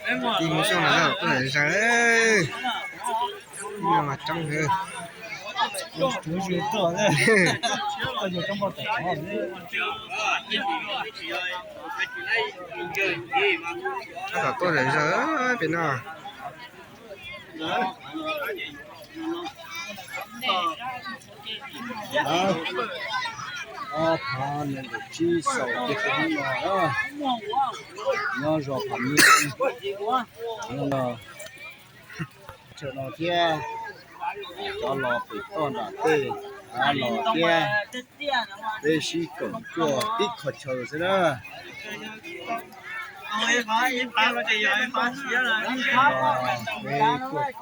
Ib mus xyoo no tuaj zais, no mas coob heev. Tab tom tuaj zais pem no. Ob phav nees nkaum tsib xaus kiag rau hnub no, nyob zos Pham Nyab no thiab, cov los pem toj nram tej los thiab, peb sib koom tuaj tib qho chaw xwb na. Peb tuaj